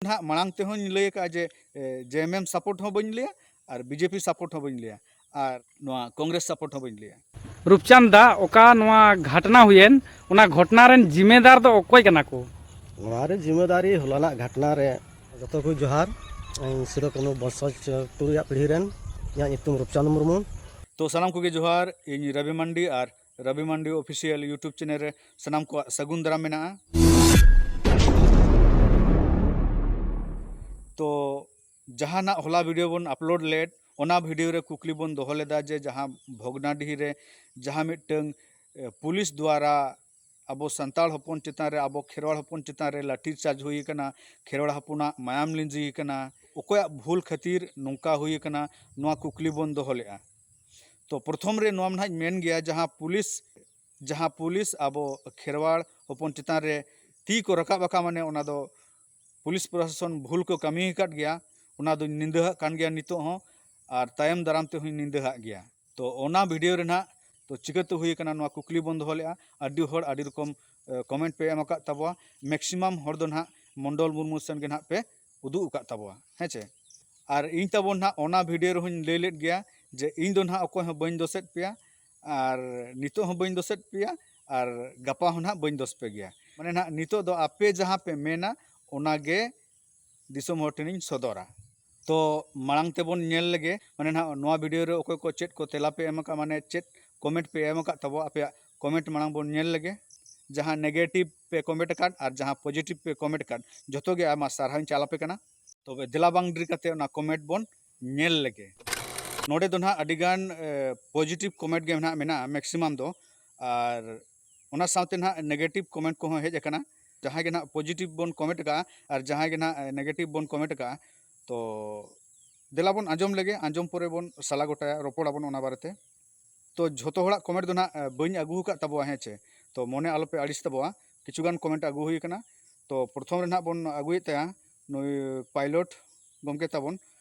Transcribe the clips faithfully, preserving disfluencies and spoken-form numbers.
ᱦᱟᱸᱜ ᱢᱟᱲᱟᱝ ᱛᱮᱦᱚᱸᱧ ᱞᱟᱹᱭ ᱟᱠᱟᱫᱼᱟ ᱡᱮ ᱡᱮ ᱮᱢ ᱮᱢ ᱥᱟᱯᱳᱨᱴ ᱦᱚᱸ ᱵᱟᱹᱧ ᱞᱟᱹᱭᱟ ᱟᱨ ᱵᱤᱡᱮᱯᱤ ᱥᱟᱯᱳᱨᱴ ᱦᱚᱸ ᱵᱟᱹᱧ ᱞᱟᱹᱭᱟ ᱟᱨ ᱱᱚᱣᱟ ᱠᱚᱝᱜᱨᱮᱥ ᱥᱟᱯᱳᱨᱴ ᱦᱚᱸ ᱵᱟᱹᱧ ᱞᱟᱹᱭᱟ᱾ ᱨᱩᱯᱪᱟᱸᱫᱽ ᱫᱟ, ᱚᱠᱟ ᱱᱚᱣᱟ ᱜᱷᱟᱴᱱᱟ ᱦᱩᱭᱮᱱ, ᱚᱱᱟ ᱜᱷᱚᱴᱱᱟ ᱨᱮᱱ ᱡᱤᱢᱮᱫᱟᱨ ᱫᱚ ᱚᱠᱚᱭ ᱠᱟᱱᱟ ᱠᱚ? ᱱᱚᱣᱟ ᱨᱮ ᱡᱤᱢᱮᱫᱟᱨᱤ ᱦᱚᱞᱟᱱᱟᱜ ᱜᱷᱟᱴᱱᱟ ᱨᱮ ᱡᱚᱛᱚ ᱠᱚ ᱡᱚᱦᱟᱨ᱾ ᱤᱧ ᱥᱤᱫᱩ ᱠᱟᱹᱱᱦᱩ ᱵᱚᱝᱥᱚᱡᱽ ᱛᱩᱨᱩᱭᱟᱜ ᱯᱤᱲᱦᱤ ᱨᱮᱱ, ᱤᱧᱟᱹᱜ ᱧᱩᱛᱩᱢ ᱨᱩᱯᱪᱟᱸᱫᱽ ᱢᱩᱨᱢᱩ᱾ ᱛᱚ ᱥᱟᱱᱟᱢ ᱠᱚᱜᱮ ᱡᱚᱦᱟᱨ, ᱤᱧ ᱨᱚᱵᱤ ᱢᱟᱱᱰᱤ ᱟᱨ ᱨᱚᱵᱤ ᱢᱟᱱᱰᱤ ᱚᱯᱷᱤᱥᱤᱭᱟᱞ ᱭᱩᱴᱩᱵᱽ ᱪᱮᱱᱮᱞ ᱨᱮ ᱥᱟᱱᱟᱢ ᱠᱚᱣᱟᱜ ᱥᱟᱹᱜᱩᱱ ᱫᱟᱨᱟᱢ ᱢᱮᱱᱟᱜᱼᱟ᱾ ᱛᱚ ᱡᱟᱦᱟᱱᱟᱜ ᱦᱚᱞᱟ ᱵᱷᱤᱰᱤᱭᱳ ᱵᱚᱱ ᱟᱯᱞᱳᱰ ᱞᱮᱫ, ᱚᱱᱟ ᱵᱷᱤᱰᱤᱭᱳ ᱨᱮ ᱠᱩᱠᱞᱤ ᱵᱚᱱ ᱫᱚᱦᱚ ᱞᱮᱫᱟ ᱡᱮ ᱡᱟᱦᱟᱸ ᱵᱷᱚᱜᱽᱱᱟᱰᱤᱦᱤ ᱨᱮ ᱡᱟᱦᱟᱸ ᱢᱤᱫᱴᱟᱝ ᱮ, ᱯᱩᱞᱤᱥ ᱫᱣᱟᱨᱟ ᱟᱵᱚ ᱥᱟᱱᱛᱟᱲ ᱦᱚᱯᱚᱱ ᱪᱮᱛᱟᱱ ᱨᱮ, ᱟᱵᱚ ᱠᱷᱮᱨᱣᱟᱲ ᱦᱚᱯᱚᱱ ᱪᱮᱛᱟᱱ ᱨᱮ ᱞᱟᱴᱷᱤ ᱪᱟᱨᱡᱽ ᱦᱩᱭ ᱟᱠᱟᱱᱟ, ᱠᱷᱮᱨᱣᱟᱲ ᱦᱚᱯᱚᱱᱟᱜ ᱢᱟᱭᱟᱢ ᱞᱤᱸᱡᱤ ᱟᱠᱟᱱᱟ, ᱚᱠᱚᱭᱟᱜ ᱵᱷᱩᱞ ᱠᱷᱟᱹᱛᱤᱨ ᱱᱚᱝᱠᱟ ᱦᱩᱭ ᱟᱠᱟᱱᱟ, ᱱᱚᱣᱟ ᱠᱩᱠᱞᱤ ᱵᱚᱱ ᱫᱚᱦᱚ ᱞᱮᱫᱼᱟ᱾ ᱛᱚ ᱯᱨᱚᱛᱷᱚᱢ ᱨᱮ ᱱᱚᱣᱟ ᱱᱟᱦᱟᱜ ᱤᱧ ᱢᱮᱱ ᱜᱮᱭᱟ, ᱡᱟᱦᱟᱸ ᱯᱩᱞᱤᱥ ᱡᱟᱦᱟᱸ ᱯᱩᱞᱤᱥ ᱟᱵᱚ ᱠᱷᱮᱨᱣᱟᱲ ᱦᱚᱯᱚᱱ ᱪᱮᱛᱟᱱ ᱨᱮ ᱛᱤ ᱠᱚ ᱨᱟᱠᱟᱵ ᱟᱠᱟᱫ, ᱢᱟᱱᱮ ᱚᱱᱟ ᱫᱚ ᱯᱩᱞᱤᱥ ᱯᱨᱚᱥᱟᱥᱚᱱ ᱵᱷᱩᱞ ᱠᱚ ᱠᱟᱹᱢᱤ ᱟᱠᱟᱫ ᱜᱮᱭᱟ, ᱚᱱᱟ ᱫᱚᱧ ᱱᱤᱸᱫᱟᱹᱦᱟᱜ ᱠᱟᱱ ᱜᱮᱭᱟ ᱱᱤᱛᱚᱜ ᱦᱚᱸ, ᱟᱨ ᱛᱟᱭᱚᱢ ᱫᱟᱨᱟᱢ ᱛᱮᱦᱚᱸᱧ ᱱᱤᱸᱫᱟᱹᱦᱟᱜ ᱜᱮᱭᱟ᱾ ᱛᱚ ᱚᱱᱟ ᱵᱷᱤᱰᱤᱭᱳ ᱨᱮ ᱱᱟᱦᱟᱜ ᱛᱚ ᱪᱤᱠᱟᱹᱛᱮ ᱦᱩᱭ ᱟᱠᱟᱱᱟ, ᱱᱚᱣᱟ ᱠᱩᱠᱞᱤ ᱵᱚᱱ ᱫᱚᱦᱚ ᱞᱮᱫᱼᱟ᱾ ᱟᱹᱰᱤ ᱦᱚᱲ ᱟᱹᱰᱤ ᱨᱚᱠᱚᱢ ᱠᱚᱢᱮᱱᱴ ᱯᱮ ᱮᱢ ᱟᱠᱟᱫ ᱛᱟᱵᱚᱣᱟ, ᱢᱮᱠᱥᱤᱢᱟᱢ ᱦᱚᱲ ᱫᱚ ᱱᱟᱦᱟᱜ ᱢᱚᱱᱰᱚᱞ ᱢᱩᱨᱢᱩ ᱥᱮᱱ ᱜᱮ ᱱᱟᱦᱟᱜ ᱯᱮ ᱩᱫᱩᱜ ᱟᱠᱟᱫ ᱛᱟᱵᱚᱣᱟ, ᱦᱮᱸ ᱪᱮ? ᱟᱨ ᱤᱧ ᱛᱟᱵᱚᱱ ᱱᱟᱦᱟᱜ ᱚᱱᱟ ᱵᱷᱤᱰᱤᱭᱳ ᱨᱮᱦᱚᱸᱧ ᱞᱟᱹᱭ ᱞᱮᱫ ᱜᱮᱭᱟ ᱡᱮ ᱤᱧ ᱫᱚ ᱱᱟᱦᱟᱜ ᱚᱠᱚᱭ ᱦᱚᱸ ᱵᱟᱹᱧ ᱫᱳᱥᱮᱫ ᱯᱮᱭᱟ, ᱟᱨ ᱱᱤᱛᱚᱜ ᱦᱚᱸ ᱵᱟᱹᱧ ᱫᱳᱥᱮᱫ ᱯᱮᱭᱟ, ᱟᱨ ᱜᱟᱯᱟ ᱦᱚᱸ ᱱᱟᱦᱟᱜ ᱵᱟᱹᱧ ᱫᱳᱥ ᱯᱮ ᱜᱮᱭᱟ᱾ ᱢᱟᱱᱮ ᱱᱟᱦᱟᱜ ᱱᱤᱛᱚᱜ ᱫᱚ ᱟᱯᱮ ᱡᱟᱦᱟᱸ ᱯᱮ ᱢᱮᱱᱟ, ᱚᱱᱟᱜᱮ ᱫᱤᱥᱚᱢ ᱦᱚᱲ ᱴᱷᱮᱱᱤᱧ ᱥᱚᱫᱚᱨᱟ᱾ ᱛᱚ ᱢᱟᱲᱟᱝ ᱛᱮᱵᱚᱱ ᱧᱮᱞ ᱞᱮᱜᱮ, ᱢᱟᱱᱮ ᱱᱟᱦᱟᱜ ᱱᱚᱣᱟ ᱵᱷᱤᱰᱤᱭᱳ ᱨᱮ ᱚᱠᱚᱭ ᱠᱚ ᱪᱮᱫ ᱠᱚ ᱛᱮᱞᱟ ᱯᱮ ᱮᱢ ᱟᱠᱟᱫ, ᱢᱟᱱᱮ ᱪᱮᱫ ᱠᱚᱢᱮᱱᱴ ᱯᱮ ᱮᱢ ᱟᱠᱟᱫ ᱛᱟᱵᱚᱣᱟ, ᱟᱯᱮᱭᱟᱜ ᱠᱚᱢᱮᱱᱴ ᱢᱟᱲᱟᱝ ᱵᱚᱱ ᱧᱮᱞ ᱞᱮᱜᱮ᱾ ᱡᱟᱦᱟᱸ ᱱᱮᱜᱮᱴᱤᱵᱷ ᱯᱮ ᱠᱚᱢᱮᱱᱴ ᱟᱠᱟᱫ ᱟᱨ ᱡᱟᱦᱟᱸ ᱯᱚᱡᱤᱴᱤᱵᱷ ᱯᱮ ᱠᱚᱢᱮᱱᱴ ᱟᱠᱟᱫ, ᱡᱚᱛᱚ ᱜᱮ ᱟᱭᱢᱟ ᱥᱟᱨᱦᱟᱣᱤᱧ ᱪᱟᱞ ᱟᱯᱮ ᱠᱟᱱᱟ᱾ ᱛᱚᱵᱮ ᱫᱮᱞᱟ ᱵᱟᱝ ᱰᱮᱨᱤ ᱠᱟᱛᱮ ᱚᱱᱟ ᱠᱚᱢᱮᱱᱴ ᱵᱚᱱ ᱧᱮᱞ ᱞᱮᱜᱮ᱾ ᱱᱚᱰᱮ ᱫᱚ ᱱᱟᱦᱟᱜ ᱟᱹᱰᱤᱜᱟᱱ ᱯᱚᱡᱤᱴᱤᱵᱷ ᱠᱚᱢᱮᱱᱴ ᱜᱮ ᱱᱟᱦᱟᱜ ᱢᱮᱱᱟᱜᱼᱟ, ᱢᱮᱠᱥᱤᱢᱟᱢ ᱫᱚ᱾ ᱟᱨ ᱚᱱᱟ ᱥᱟᱶᱛᱮ ᱱᱟᱦᱟᱜ ᱱᱮᱜᱮᱴᱤᱵᱷ ᱠᱚᱢᱮᱱᱴ ᱠᱚᱦᱚᱸ ᱦᱮᱡ ᱟᱠᱟᱱᱟ᱾ ᱡᱟᱦᱟᱸᱭ ᱜᱮ ᱱᱟᱦᱟᱜ ᱯᱚᱡᱤᱴᱤᱵᱷ ᱵᱚᱱ ᱠᱚᱢᱮᱱᱴ ᱟᱠᱟᱫᱼᱟ ᱟᱨ ᱡᱟᱦᱟᱸᱭ ᱜᱮ ᱱᱟᱦᱟᱜ ᱱᱮᱜᱮᱴᱤᱵᱷ ᱵᱚᱱ ᱠᱚᱢᱮᱱᱴ ᱟᱠᱟᱫᱼᱟ, ᱛᱚ ᱫᱮᱞᱟ ᱵᱚᱱ ᱟᱸᱡᱚᱢ ᱞᱮᱜᱮ, ᱟᱸᱡᱚᱢ ᱯᱚᱨᱮ ᱵᱚᱱ ᱥᱟᱞᱟ ᱜᱚᱴᱟᱭᱟ, ᱨᱚᱯᱚᱲ ᱟᱵᱚᱱ ᱚᱱᱟ ᱵᱟᱨᱮᱛᱮ᱾ ᱛᱚ ᱡᱷᱚᱛᱚ ᱦᱚᱲᱟᱜ ᱠᱚᱢᱮᱱᱴ ᱫᱚ ᱱᱟᱦᱟᱜ ᱵᱟᱹᱧ ᱟᱹᱜᱩ ᱟᱠᱟᱫ ᱛᱟᱵᱚᱣᱟ, ᱦᱮᱸ ᱪᱮ? ᱛᱚ ᱢᱚᱱᱮ ᱟᱞᱚᱯᱮ ᱟᱹᱲᱤᱥ ᱛᱟᱵᱚᱣᱟ, ᱠᱤᱪᱷᱩᱜᱟᱱ ᱠᱚᱢᱮᱱᱴ ᱟᱹᱜᱩ ᱦᱩᱭ ᱟᱠᱟᱱᱟ᱾ ᱛᱚ ᱯᱨᱚᱛᱷᱚᱢ ᱨᱮ ᱱᱟᱦᱟᱜ ᱵᱚᱱ ᱟᱹᱜᱩᱭᱮᱫ ᱛᱟᱭᱟ ᱱᱩᱭ ᱯᱟᱭᱞᱚᱴ ᱜᱚᱢᱠᱮ ᱛᱟᱵᱚᱱ᱾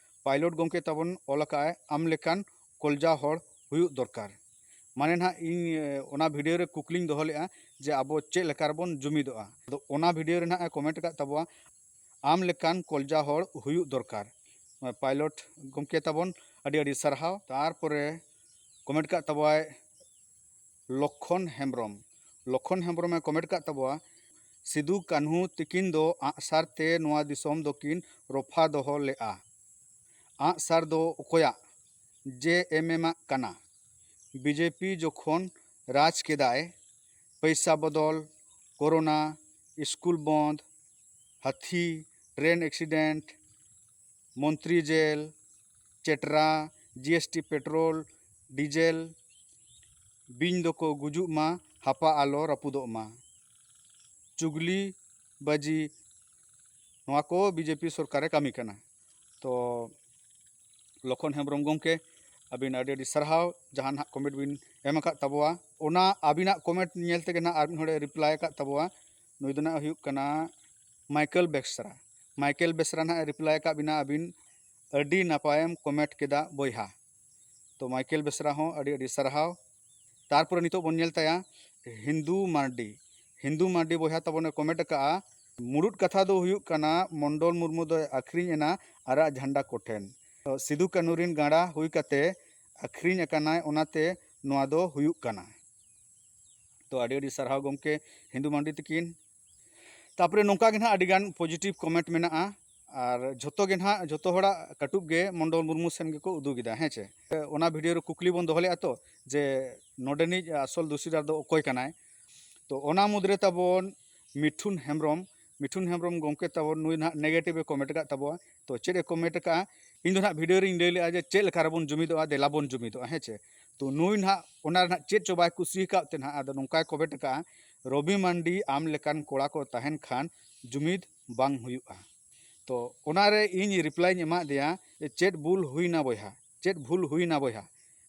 ᱯᱟᱭᱞᱚᱴ ᱜᱚᱢᱠᱮ ᱛᱟᱵᱚᱱ ᱚᱞ ᱟᱠᱟᱫᱼᱟᱭ, "ᱟᱢ ᱞᱮᱠᱟᱱ ᱠᱚᱞᱡᱟ ᱦᱚᱲ ᱦᱩᱭᱩᱜ ᱫᱚᱨᱠᱟᱨ᱾" ᱢᱟᱱᱮ ᱱᱟᱦᱟᱜ ᱤᱧ ᱚᱱᱟ ᱵᱷᱤᱰᱤᱭᱳ ᱨᱮ ᱠᱩᱠᱞᱤᱧ ᱫᱚᱦᱚ ᱞᱮᱫᱼᱟ ᱡᱮ ᱟᱵᱚ ᱪᱮᱫ ᱞᱮᱠᱟ ᱨᱮᱵᱚᱱ ᱡᱩᱢᱤᱫᱚᱜᱼᱟ᱾ ᱟᱫᱚ ᱚᱱᱟ ᱵᱷᱤᱰᱤᱭᱳ ᱨᱮ ᱱᱟᱦᱟᱜ ᱮ ᱠᱚᱢᱮᱱᱴ ᱟᱠᱟᱫ ᱛᱟᱵᱚᱣᱟ, ᱟᱢ ᱞᱮᱠᱟᱱ ᱠᱚᱞᱡᱟ ᱦᱚᱲ ᱦᱩᱭᱩᱜ ᱫᱚᱨᱠᱟᱨ᱾ ᱱᱚᱣᱟ ᱯᱟᱭᱞᱚᱴ ᱜᱚᱢᱠᱮ ᱛᱟᱵᱚᱱ, ᱟᱹᱰᱤ ᱟᱹᱰᱤ ᱥᱟᱨᱦᱟᱣ᱾ ᱛᱟᱨᱯᱚᱨᱮ ᱠᱚᱢᱮᱱᱴ ᱠᱟᱜ ᱛᱟᱵᱚᱣᱟᱭ ᱞᱚᱠᱷᱚᱱ ᱦᱮᱢᱵᱨᱚᱢ᱾ ᱞᱚᱠᱷᱚᱱ ᱦᱮᱢᱵᱨᱚᱢᱮ ᱠᱚᱢᱮᱱᱴ ᱠᱟᱜ ᱛᱟᱵᱚᱣᱟ, "ᱥᱤᱫᱩ ᱠᱟᱹᱱᱦᱩ ᱛᱤᱠᱤᱱ ᱫᱚ ᱟᱸᱜᱼᱥᱟᱨ ᱛᱮ ᱱᱚᱣᱟ ᱫᱤᱥᱚᱢ ᱫᱚᱠᱤᱱ ᱨᱚᱯᱷᱟ ᱫᱚᱦᱚ ᱞᱮᱜᱼᱟ᱾ ᱟᱸᱜᱼᱥᱟᱨ ᱫᱚ ᱚᱠᱚᱭᱟᱜ? ᱡᱮ ᱮᱢ ᱮᱢᱟᱜ ᱠᱟᱱᱟ᱾ ᱵᱤᱡᱮᱯᱤ ᱡᱚᱠᱷᱚᱱ ᱨᱟᱡᱽ ᱠᱮᱫᱟᱭ, ᱯᱚᱭᱥᱟ ᱵᱚᱫᱚᱞ, ᱠᱳᱨᱳᱱᱟ, ᱥᱠᱩᱞ ᱵᱚᱱᱫ, ᱦᱟᱹᱛᱷᱤ, ᱴᱨᱮᱱ ᱮᱠᱥᱤᱰᱮᱱᱴ, ᱢᱚᱱᱛᱨᱤ ᱡᱮᱞ, ᱪᱮᱴᱨᱟ, G S T, petrol, diesel, ᱵᱤᱧ ᱫᱚᱠᱚ ᱜᱩᱡᱩᱜ ᱢᱟ, ᱦᱟᱯᱟ ᱟᱞᱚ ᱨᱟᱹᱯᱩᱫᱚᱜ ᱢᱟ, ᱪᱩᱜᱽᱞᱤ ᱵᱟᱹᱡᱤ, ᱱᱚᱣᱟ ᱠᱚ ᱵᱤᱡᱮᱯᱤ ᱥᱚᱨᱠᱟᱨᱮ ᱠᱟᱹᱢᱤ ᱠᱟᱱᱟ᱾" ᱛᱚ ᱞᱚᱠᱷᱚᱱ ᱦᱮᱢᱵᱨᱚᱢ ᱜᱚᱢᱠᱮ, ᱟᱹᱵᱤᱱ ᱟᱹᱰᱤ ᱟᱹᱰᱤ ᱥᱟᱨᱦᱟᱣ, ᱡᱟᱦᱟᱸ ᱱᱟᱦᱟᱜ ᱠᱚᱢᱮᱱᱴ ᱵᱤᱱ ᱮᱢ ᱟᱠᱟᱫ ᱛᱟᱵᱚᱣᱟ᱾ ᱚᱱᱟ ᱟᱹᱵᱤᱱᱟᱜ ᱠᱚᱢᱮᱱᱴ ᱧᱮᱞ ᱛᱮᱜᱮ ᱱᱟᱦᱟᱜ ᱟᱨ ᱢᱤᱫ ᱦᱚᱲᱮ ᱨᱤᱯᱞᱟᱭ ᱟᱠᱟᱫ ᱛᱟᱵᱚᱣᱟ᱾ ᱱᱩᱭ ᱫᱚ ᱱᱟᱦᱟᱜ ᱦᱩᱭᱩᱜ ᱠᱟᱱᱟ ᱢᱟᱭᱠᱮᱞ ᱵᱮᱥᱨᱟ᱾ ᱢᱟᱭᱠᱮᱞ ᱵᱮᱥᱨᱟ ᱱᱟᱦᱟᱜ ᱮ ᱨᱤᱯᱞᱟᱭ ᱟᱠᱟᱫ ᱵᱤᱱᱟ, ᱟᱹᱵᱤᱱ ᱟᱹᱰᱤ ᱱᱟᱯᱟᱭᱮᱢ ᱠᱚᱢᱮᱱᱴ ᱠᱮᱫᱟ ᱵᱚᱭᱦᱟ᱾ ᱛᱚ ᱢᱟᱭᱠᱮᱞ ᱵᱮᱥᱨᱟ ᱦᱚᱸ ᱟᱹᱰᱤ ᱟᱹᱰᱤ ᱥᱟᱨᱦᱟᱣ᱾ ᱛᱟᱨᱯᱚᱨᱮ ᱱᱤᱛᱚᱜ ᱵᱚᱱ ᱧᱮᱞ ᱛᱟᱭᱟ ᱦᱤᱱᱫᱩ ᱢᱟᱨᱰᱤ᱾ ᱦᱤᱱᱫᱩ ᱢᱟᱨᱰᱤ ᱵᱚᱭᱦᱟ ᱛᱟᱵᱚᱱᱮ ᱠᱚᱢᱮᱱᱴ ᱟᱠᱟᱫᱼᱟ, "ᱢᱩᱲᱩᱫ ᱠᱟᱛᱷᱟ ᱫᱚ ᱦᱩᱭᱩᱜ ᱠᱟᱱᱟ ᱢᱚᱱᱰᱚᱞ ᱢᱩᱨᱢᱩ ᱫᱚᱭ ᱟᱹᱠᱷᱨᱤᱧ ᱮᱱᱟ ᱟᱨᱟᱜ ᱡᱷᱟᱱᱰᱟ ᱠᱚᱴᱷᱮᱱ᱾ ᱥᱤᱫᱩ ᱠᱟᱹᱱᱦᱩ ᱨᱤᱱ ᱜᱟᱸᱰᱟ ᱦᱩᱭ ᱠᱟᱛᱮ ᱟᱹᱠᱷᱨᱤᱧ ᱟᱠᱟᱱᱟᱭ, ᱚᱱᱟᱛᱮ ᱱᱚᱣᱟ ᱫᱚ ᱦᱩᱭᱩᱜ ᱠᱟᱱᱟ᱾" ᱛᱚ ᱟᱹᱰᱤ ᱟᱹᱰᱤ ᱥᱟᱨᱦᱟᱣ ᱜᱚᱢᱠᱮ ᱦᱤᱱᱫᱩ ᱢᱟᱨᱰᱤ ᱛᱤᱠᱤᱱ᱾ ᱛᱟᱯᱚᱨᱮ ᱱᱚᱝᱠᱟ ᱜᱮ ᱱᱟᱦᱟᱜ ᱟᱹᱰᱤ ᱜᱟᱱ ᱯᱚᱡᱤᱴᱤᱵᱽ ᱠᱚᱢᱮᱱᱴ ᱢᱮᱱᱟᱜᱼᱟ᱾ ᱟᱨ ᱡᱷᱚᱛᱚ ᱜᱮ ᱱᱟᱦᱟᱜ, ᱡᱷᱚᱛᱚ ᱦᱚᱲᱟᱜ ᱠᱟᱹᱴᱩᱵ ᱜᱮ ᱢᱚᱱᱰᱚᱞ ᱢᱩᱨᱢᱩ ᱥᱮᱱ ᱜᱮᱠᱚ ᱩᱫᱩᱜ ᱮᱫᱟ, ᱦᱮᱸ ᱪᱮ? ᱚᱱᱟ ᱵᱷᱤᱰᱤᱭᱳ ᱨᱮ ᱠᱩᱠᱞᱤ ᱵᱚᱱ ᱫᱚᱦᱚ ᱞᱮᱫᱼᱟ ᱛᱚ, ᱡᱮ ᱱᱚᱰᱮᱱᱤᱡ ᱟᱥᱚᱞ ᱫᱩᱥᱤᱫᱟᱨ ᱫᱚ ᱚᱠᱚᱭ ᱠᱟᱱᱟᱭ? ᱛᱚ ᱚᱱᱟ ᱢᱩᱫᱽᱨᱮ ᱛᱟᱵᱚᱱ ᱢᱤᱴᱷᱩᱱ ᱦᱮᱢᱵᱨᱚᱢ, ᱢᱤᱴᱷᱩᱱ ᱦᱮᱢᱵᱨᱚᱢ ᱜᱚᱢᱠᱮ ᱛᱟᱵᱚᱱ ᱱᱩᱭ ᱱᱟᱦᱟᱜ ᱱᱮᱜᱮᱴᱤᱵᱷ ᱮ ᱠᱚᱢᱮᱱᱴ ᱟᱠᱟᱫ ᱛᱟᱵᱚᱣᱟ᱾ ᱛᱚ ᱪᱮᱫ ᱮ ᱠᱚᱢᱮᱱᱴ ᱟᱠᱟᱫᱼᱟ? ᱤᱧ ᱫᱚ ᱱᱟᱦᱟᱜ ᱵᱷᱤᱰᱤᱭᱳ ᱨᱤᱧ ᱞᱟᱹᱭ ᱞᱮᱫᱼᱟ ᱡᱮ ᱪᱮᱫ ᱞᱮᱠᱟ ᱨᱮᱵᱚᱱ ᱡᱩᱢᱤᱫᱚᱜᱼᱟ, ᱫᱮᱞᱟ ᱵᱚᱱ ᱡᱩᱢᱤᱫᱚᱜᱼᱟ, ᱦᱮᱸ ᱪᱮ? ᱛᱚ ᱱᱩᱭ ᱱᱟᱦᱟᱜ ᱚᱱᱟ ᱨᱮᱱᱟᱜ ᱪᱮᱫ ᱪᱚ ᱵᱟᱭ ᱠᱩᱥᱤ ᱟᱠᱟᱫ ᱛᱮ ᱱᱟᱦᱟᱜ ᱟᱫᱚ ᱱᱚᱝᱠᱟᱭ ᱠᱚᱢᱮᱱᱴ ᱟᱠᱟᱫᱼᱟ, "ᱨᱚᱵᱤ ᱢᱟᱱᱰᱤ ᱟᱢ ᱞᱮᱠᱟᱱ ᱠᱚᱲᱟ ᱠᱚ ᱛᱟᱦᱮᱱ ᱠᱷᱟᱱ ᱡᱩᱢᱤᱫ ᱵᱟᱝ ᱦᱩᱭᱩᱜᱼᱟ᱾" ᱛᱚ ᱚᱱᱟᱨᱮ ᱤᱧ ᱨᱤᱯᱞᱟᱭᱤᱧ ᱮᱢᱟᱫ ᱫᱮᱭᱟ, "ᱪᱮᱫ ᱵᱷᱩᱞ ᱦᱩᱭᱱᱟ ᱵᱚᱭᱦᱟ? ᱪᱮᱫ ᱵᱷᱩᱞ ᱦᱩᱭᱱᱟ ᱵᱚᱭᱦᱟ?"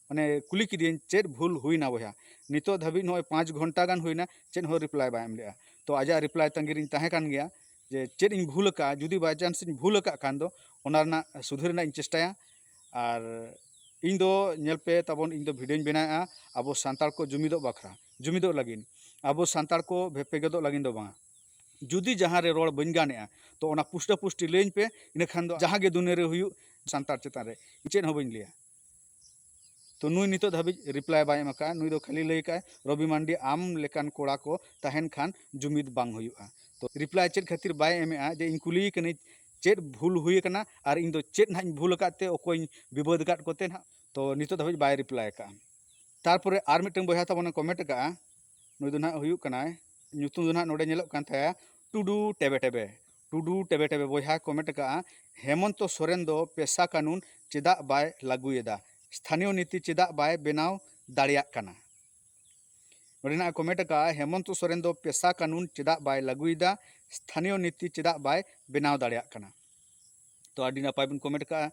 ᱢᱟᱱᱮ ᱠᱩᱞᱤ ᱠᱮᱫᱤᱭᱟᱹᱧ, "ᱪᱮᱫ ᱵᱷᱩᱞ ᱦᱩᱭᱱᱟ ᱵᱚᱭᱦᱟ?" ᱱᱤᱛᱚᱜ ᱫᱷᱟᱹᱵᱤᱡ ᱱᱚᱜᱼᱚᱭ ᱯᱟᱸᱪ ᱜᱷᱚᱱᱴᱟ ᱜᱟᱱ ᱦᱩᱭᱱᱟ, ᱪᱮᱫ ᱦᱚᱸ ᱨᱤᱯᱞᱟᱭ ᱵᱟᱭ ᱮᱢ ᱞᱮᱜᱼᱟ᱾ ᱛᱚ ᱟᱡᱟᱜ ᱨᱤᱯᱞᱟᱭ ᱛᱟᱺᱜᱤ ᱨᱤᱧ ᱛᱟᱦᱮᱸ ᱠᱟᱱ ᱜᱮᱭᱟ, ᱡᱮ ᱪᱮᱫ ᱤᱧ ᱵᱷᱩᱞ ᱟᱠᱟᱫᱼᱟ, ᱡᱩᱫᱤ by chance ᱤᱧ ᱵᱷᱩᱞ ᱟᱠᱟᱫ ᱠᱷᱟᱱ ᱫᱚ ᱚᱱᱟ ᱨᱮᱱᱟᱜ ᱥᱩᱫᱷᱟᱹᱨ ᱨᱮᱱᱟᱜ ᱤᱧ ᱪᱮᱥᱴᱟᱭᱟ᱾ ᱟᱨ ᱤᱧ ᱫᱚ ᱧᱮᱞ ᱯᱮ ᱛᱟᱵᱚᱱ, ᱤᱧ ᱫᱚ ᱵᱷᱤᱰᱤᱭᱳᱧ ᱵᱮᱱᱟᱣᱮᱫᱼᱟ ᱟᱵᱚ ᱥᱟᱱᱛᱟᱲ ᱠᱚ ᱡᱩᱢᱤᱫᱚᱜ ᱵᱟᱠᱷᱨᱟ, ᱡᱩᱢᱤᱫᱚᱜ ᱞᱟᱹᱜᱤᱫ, ᱟᱵᱚ ᱥᱟᱱᱛᱟᱲ ᱠᱚ ᱵᱷᱮᱯᱮᱜᱮᱫᱚᱜ ᱞᱟᱹᱜᱤᱫ ᱫᱚ ᱵᱟᱝᱟ᱾ ᱡᱩᱫᱤ ᱡᱟᱦᱟᱸ ᱨᱮ ᱨᱚᱲ ᱵᱟᱹᱧ ᱜᱟᱱᱮᱜᱼᱟ, ᱛᱚ ᱚᱱᱟ ᱯᱩᱥᱴᱟᱹ ᱯᱩᱥᱴᱤ ᱞᱟᱹᱭᱟᱹᱧ ᱯᱮ, ᱤᱱᱟᱹ ᱠᱷᱟᱱ ᱫᱚ ᱡᱟᱦᱟᱸ ᱜᱮ ᱫᱩᱱᱤᱭᱟᱹ ᱨᱮ ᱦᱩᱭᱩᱜ ᱥᱟᱱᱛᱟᱲ ᱪᱮᱛᱟᱱ ᱨᱮ ᱤᱧ ᱪᱮᱫ ᱦᱚᱸ ᱵᱟᱹᱧ ᱞᱟᱹᱭᱟ᱾ ᱛᱚ ᱱᱩᱭ ᱱᱤᱛᱚᱜ ᱫᱷᱟᱹᱵᱤᱡ ᱨᱤᱯᱞᱟᱭ ᱵᱟᱭ ᱮᱢ ᱟᱠᱟᱫᱼᱟ᱾ ᱱᱩᱭ ᱫᱚ ᱠᱷᱟᱹᱞᱤ ᱞᱟᱹᱭ ᱠᱟᱜᱼᱟᱭ, "ᱨᱚᱵᱤ ᱢᱟᱱᱰᱤ, ᱟᱢ ᱞᱮᱠᱟᱱ ᱠᱚᱲᱟ ᱠᱚ ᱛᱟᱦᱮᱱ ᱠᱷᱟᱱ ᱡᱩᱢᱤᱫ ᱵᱟᱝ ᱦᱩᱭᱩᱜᱼᱟ᱾" ᱛᱚ ᱨᱤᱯᱞᱟᱭ ᱪᱮᱫ ᱠᱷᱟᱹᱛᱤᱨ ᱵᱟᱭ ᱮᱢᱮᱜᱼᱟ? ᱡᱮ ᱤᱧ ᱠᱩᱞᱤᱭᱮ ᱠᱟᱹᱱᱟᱹᱧ, ᱪᱮᱫ ᱵᱷᱩᱞ ᱦᱩᱭ ᱟᱠᱟᱱᱟ ᱟᱨ ᱤᱧ ᱫᱚ ᱪᱮᱫ ᱱᱟᱦᱟᱜ ᱤᱧ ᱵᱷᱩᱞ ᱟᱠᱟᱫ ᱛᱮ ᱚᱠᱚᱭᱤᱧ ᱵᱤᱵᱟᱹᱫ ᱟᱠᱟᱫ ᱠᱚᱛᱮ ᱱᱟᱦᱟᱜ? ᱛᱚ ᱱᱤᱛᱚᱜ ᱫᱷᱟᱹᱵᱤᱡ ᱵᱟᱭ ᱨᱤᱯᱞᱟᱭ ᱟᱠᱟᱫᱼᱟ᱾ ᱛᱟᱨᱯᱚᱨᱮ ᱟᱨ ᱢᱤᱫᱴᱟᱝ ᱵᱚᱭᱦᱟ ᱛᱟᱵᱚᱱᱮ ᱠᱚᱢᱮᱱᱴ ᱟᱠᱟᱫᱼᱟ, ᱱᱩᱭ ᱫᱚ ᱱᱟᱦᱟᱜ ᱦᱩᱭᱩᱜ ᱠᱟᱱᱟᱭ, ᱧᱩᱛᱩᱢ ᱫᱚ ᱱᱟᱦᱟᱜ ᱱᱚᱰᱮ ᱧᱮᱞᱚᱜ ᱠᱟᱱ ᱛᱟᱭᱟ ᱴᱩᱰᱩ ᱴᱮᱵᱮ ᱴᱮᱵᱮ᱾ ᱴᱩᱰᱩ ᱴᱮᱵᱮ ᱴᱮᱵᱮ ᱵᱚᱭᱦᱟ ᱠᱚᱢᱮᱱᱴ ᱟᱠᱟᱫᱼᱟ, ᱦᱮᱢᱚᱱᱛᱚ ᱥᱚᱨᱮᱱ ᱫᱚ ᱯᱮᱥᱟ ᱠᱟᱹᱱᱩᱱ ᱪᱮᱫᱟᱜ ᱵᱟᱭ ᱞᱟᱹᱜᱩᱭᱮᱫᱟ? ᱥᱛᱷᱟᱱᱤᱭᱚ ᱱᱤᱛᱤ ᱪᱮᱫᱟᱜ ᱵᱟᱭ ᱵᱮᱱᱟᱣ ᱫᱟᱲᱮᱭᱟᱜ ᱠᱟᱱᱟ? ᱱᱚᱰᱮ ᱱᱟᱦᱟᱜ ᱠᱚᱢᱮᱱᱴ ᱟᱠᱟᱫᱼᱟ, ᱦᱮᱢᱚᱱᱛᱚ ᱥᱚᱨᱮᱱ ᱫᱚ ᱯᱮᱥᱟ ᱠᱟᱹᱱᱩᱱ ᱪᱮᱫᱟᱜ ᱵᱟᱭ ᱞᱟᱹᱜᱩᱭᱮᱫᱟ? ᱥᱛᱷᱟᱱᱤᱭᱚ ᱱᱤᱛᱤ ᱪᱮᱫᱟᱜ ᱵᱟᱭ ᱵᱮᱱᱟᱣ ᱫᱟᱲᱮᱭᱟᱜ ᱠᱟᱱᱟ? ᱛᱚ ᱟᱹᱰᱤ ᱱᱟᱯᱟᱭ ᱵᱤᱱ ᱠᱚᱢᱮᱱᱴ ᱠᱟᱜᱼᱟ,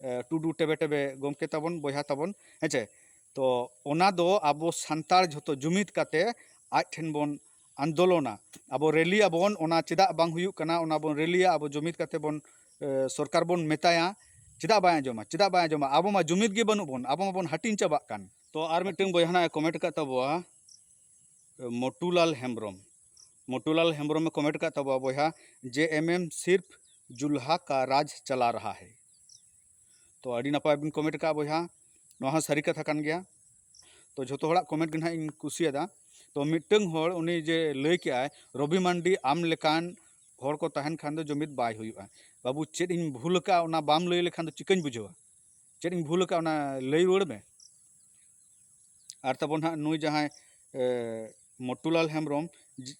ᱮ, ᱴᱩᱰᱩ ᱴᱮᱵᱮ ᱴᱮᱵᱮ ᱜᱚᱢᱠᱮ ᱛᱟᱵᱚᱱ, ᱵᱚᱭᱦᱟ ᱛᱟᱵᱚᱱ, ᱦᱮᱸ ᱪᱮ? ᱛᱚ ᱚᱱᱟ ᱫᱚ ᱟᱵᱚ ᱥᱟᱱᱛᱟᱲ ᱡᱷᱚᱛᱚ ᱡᱩᱢᱤᱫ ᱠᱟᱛᱮ ᱟᱡ ᱴᱷᱮᱱ ᱵᱚᱱ ᱟᱱᱫᱳᱞᱚᱱᱟ, ᱟᱵᱚ ᱨᱮᱞᱤ ᱟᱵᱚᱱ, ᱚᱱᱟ ᱪᱮᱫᱟᱜ ᱵᱟᱝ ᱦᱩᱭᱩᱜ ᱠᱟᱱᱟ, ᱚᱱᱟ ᱵᱚᱱ ᱨᱮᱞᱤᱭᱟ, ᱟᱵᱚ ᱡᱩᱢᱤᱫ ᱠᱟᱛᱮ ᱵᱚᱱ, ᱮ, ᱥᱚᱨᱠᱟᱨ ᱵᱚᱱ ᱢᱮᱛᱟᱭᱟ, ᱪᱮᱫᱟᱜ ᱵᱟᱭ ᱟᱸᱡᱚᱢᱟ, ᱪᱮᱫᱟᱜ ᱵᱟᱭ ᱟᱸᱡᱚᱢᱟ? ᱟᱵᱚ ᱢᱟ ᱡᱩᱢᱤᱫ ᱜᱮ ᱵᱟᱹᱱᱩᱜ ᱵᱚᱱ, ᱟᱵᱚ ᱢᱟᱵᱚᱱ ᱦᱟᱹᱴᱤᱧ ᱪᱟᱵᱟᱜ ᱠᱟᱱ᱾ ᱛᱚ ᱟᱨ ᱢᱤᱫᱴᱟᱝ ᱵᱚᱭᱦᱟ ᱱᱟᱜ ᱮ ᱠᱚᱢᱮᱱᱴ ᱟᱠᱟᱫ ᱛᱟᱵᱚᱣᱟ, ᱢᱚᱴᱩᱞᱟᱞ ᱦᱮᱢᱵᱨᱚᱢ, ᱢᱚᱴᱩᱞᱟᱞ ᱦᱮᱢᱵᱨᱚᱢ ᱮ ᱠᱚᱢᱮᱱᱴ ᱟᱠᱟᱫ ᱛᱟᱵᱚᱣᱟ ᱵᱚᱭᱦᱟ, "ᱡᱮ ᱮᱢ ᱮᱢ ᱥᱤᱨᱯ ᱡᱩᱞᱦᱟ ᱠᱟ ᱨᱟᱡᱽ ᱪᱟᱞᱟ ᱨᱟᱦᱟ ᱦᱮ᱾" ᱛᱚ ᱟᱹᱰᱤ ᱱᱟᱯᱟᱭ ᱵᱤᱱ ᱠᱚᱢᱮᱱᱴ ᱟᱠᱟᱫᱼᱟ ᱵᱚᱭᱦᱟ, ᱱᱚᱣᱟ ᱦᱚᱸ ᱥᱟᱹᱨᱤ ᱠᱟᱛᱷᱟ ᱠᱟᱱ ᱜᱮᱭᱟ᱾ ᱛᱚ ᱡᱷᱚᱛᱚ ᱦᱚᱲᱟᱜ ᱠᱚᱢᱮᱱᱴ ᱜᱮ ᱱᱟᱦᱟᱜ ᱤᱧ ᱠᱩᱥᱤᱭᱟᱫᱟ᱾ ᱛᱚ ᱢᱤᱫᱴᱟᱝ ᱦᱚᱲ ᱩᱱᱤ ᱡᱮ ᱞᱟᱹᱭ ᱠᱮᱜᱼᱟᱭ, "ᱨᱚᱵᱤ ᱢᱟᱱᱰᱤ ᱟᱢ ᱞᱮᱠᱟᱱ ᱦᱚᱲ ᱠᱚ ᱛᱟᱦᱮᱱ ᱠᱷᱟᱱ ᱫᱚ ᱡᱩᱢᱤᱫ ᱵᱟᱭ ᱦᱩᱭᱩᱜᱼᱟ᱾" ᱵᱟᱹᱵᱩ, ᱪᱮᱫ ᱤᱧ ᱵᱷᱩᱞ ᱟᱠᱟᱫᱼᱟ ᱚᱱᱟ ᱵᱟᱢ ᱞᱟᱹᱭ ᱞᱮᱠᱷᱟᱱ ᱫᱚ ᱪᱤᱠᱟᱹᱧ ᱵᱩᱡᱷᱟᱹᱣᱟ? ᱪᱮᱫ ᱤᱧ ᱵᱷᱩᱞ ᱟᱠᱟᱫᱼᱟ ᱚᱱᱟ ᱞᱟᱹᱭ ᱨᱩᱣᱟᱹᱲ ᱢᱮ᱾ ᱟᱨ ᱛᱟᱵᱚᱱ ᱦᱟᱸᱜ ᱱᱩᱭ ᱡᱟᱦᱟᱸᱭ, ᱮ, ᱢᱚᱴᱩᱞᱟᱞ ᱦᱮᱢᱵᱨᱚᱢ, ᱡᱤ-,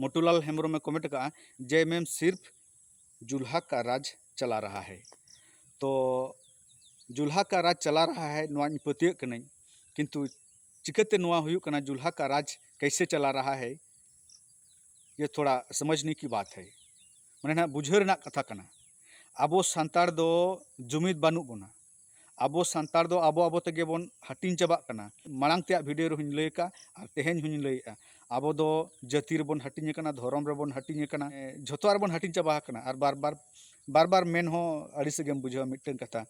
ᱢᱚᱴᱩᱞᱟᱞ ᱦᱮᱢᱵᱨᱚᱢᱮ ᱠᱚᱢᱮᱱᱴ ᱟᱠᱟᱫᱼᱟ, "ᱡᱮ ᱮᱢ ᱮᱢ ᱥᱤᱨᱯ ᱡᱩᱞᱦᱟ ᱠᱟ ᱨᱟᱡᱽ ᱪᱟᱞᱟ ᱨᱟᱦᱟ ᱦᱮ᱾" ᱛᱚ ᱡᱩᱞᱦᱟ ᱠᱟ ᱨᱟᱡᱽ ᱪᱟᱞᱟ ᱨᱟᱦᱟ ᱦᱮ ᱱᱚᱣᱟᱧ ᱯᱟᱹᱛᱭᱟᱹᱜ ᱠᱟᱹᱱᱟᱹᱧ, ᱠᱤᱱᱛᱩ ᱪᱤᱠᱟᱹᱛᱮ ᱱᱚᱣᱟ ᱦᱩᱭᱩᱜ ᱠᱟᱱᱟ, ᱡᱩᱞᱦᱟ ᱠᱟ ᱨᱟᱡᱽ ᱠᱟᱭᱥᱮ ᱪᱟᱞᱟ ᱨᱟᱦᱟ ᱦᱮ, ᱭᱮ ᱛᱷᱚᱲᱟ ᱥᱚᱢᱚᱡᱷᱱᱤ ᱠᱤ ᱵᱟᱛ ᱦᱮ᱾ ᱢᱟᱱᱮ ᱱᱟᱦᱟᱜ ᱵᱩᱡᱷᱟᱹᱣ ᱨᱮᱱᱟᱜ ᱠᱟᱛᱷᱟ ᱠᱟᱱᱟ᱾ ᱟᱵᱚ ᱥᱟᱱᱛᱟᱲ ᱫᱚ ᱡᱩᱢᱤᱫ ᱵᱟᱹᱱᱩᱜ ᱵᱚᱱᱟ᱾ ᱟᱵᱚ ᱥᱟᱱᱛᱟᱲ ᱫᱚ ᱟᱵᱚ ᱟᱵᱚ ᱛᱮᱜᱮ ᱵᱚᱱ ᱦᱟᱹᱴᱤᱧ ᱪᱟᱵᱟᱜ ᱠᱟᱱᱟ᱾ ᱢᱟᱲᱟᱝ ᱛᱮᱭᱟᱜ ᱵᱷᱤᱰᱤᱭᱳ ᱨᱮᱦᱚᱸᱧ ᱞᱟᱹᱭ ᱟᱠᱟᱫ ᱟᱨ ᱛᱮᱦᱮᱧ ᱦᱚᱸᱧ ᱞᱟᱹᱭᱮᱫᱼᱟ, ᱟᱵᱚ ᱫᱚ ᱡᱟᱹᱛᱤ ᱨᱮᱵᱚᱱ ᱦᱟᱹᱴᱤᱧ ᱟᱠᱟᱱᱟ, ᱫᱷᱚᱨᱚᱢ ᱨᱮᱵᱚᱱ ᱦᱟᱹᱴᱤᱧ ᱟᱠᱟᱱᱟ, ᱮ, ᱡᱷᱚᱛᱚᱣᱟᱜ ᱨᱮᱵᱚᱱ ᱦᱟᱹᱴᱤᱧ ᱪᱟᱵᱟ ᱟᱠᱟᱱᱟ᱾ ᱟᱨ ᱵᱟᱨ ᱵᱟᱨ, ᱵᱟᱨ ᱵᱟᱨ ᱢᱮᱱ ᱦᱚᱸ ᱟᱹᱲᱤᱥ ᱜᱮᱢ ᱵᱩᱡᱷᱟᱹᱣᱟ ᱢᱤᱫᱴᱟᱝ ᱠᱟᱛᱷᱟ᱾